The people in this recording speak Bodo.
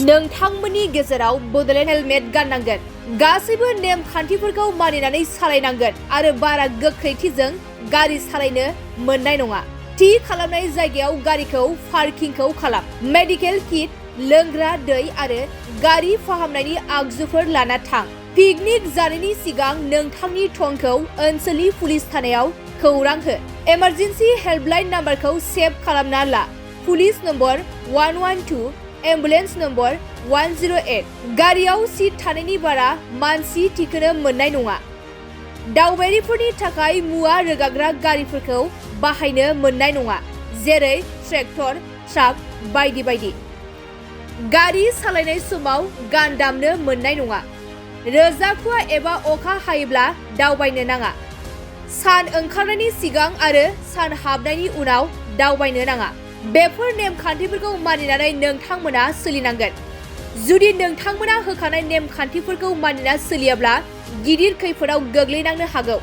नोंथांमोननि गेजेराव बड'लेण्ड हेलमेट गाननांगोन, गासैबो नेम खान्थिफोरखौ मानिनानै सालायनांगोन आरो बारा गोख्रैथिजों गारि सालायनो मोननाय नङा। थि खालामनाय जायगायाव गारिखौ पार्किंखौ खालाम। मेडिकेल किट, लोंग्रा दै आरो गारि फाहामनायनि आगजुफोर लाना थां। पिकनिक जानायनि सिगां नोंथांनि थंखौ ओनसोलनि पुलिस थानायाव खौरां हो। इमारजेन्सि हेल्पलाइन नाम्बारखौ सेभ खालामना ला। Police number 112, ambulance number 108। गारियाव सिट थानायनि बारा मानसि थिखोनो मोननाय नङा। दावबायारिफोरनि थाखाय मुवा रोगाग्रा गारिफोरखौ बाहायनो मोननाय नङा, जेरै ट्रेक्टर, ट्राक बायदि बायदि। गारि सालायनाय समाव गान दामनो मोननाय नङा। रोजा खुवा एबा अखा हायोब्ला दावबायनो नाङा। सान ओंखारनायनि सिगां आरो सान हाबनायनि उनाव दावबायनो नाङा। बेफोर नेमखान्थिफोरखौ मानिनानै नोंथांमोना सोलिनांगोन। जुदि नोंथांमोना होखानाय नेमखान्थिफोरखौ मानिना सोलियाब्ला गिदिर खैफोदाव गोग्लैनांनो हागौ।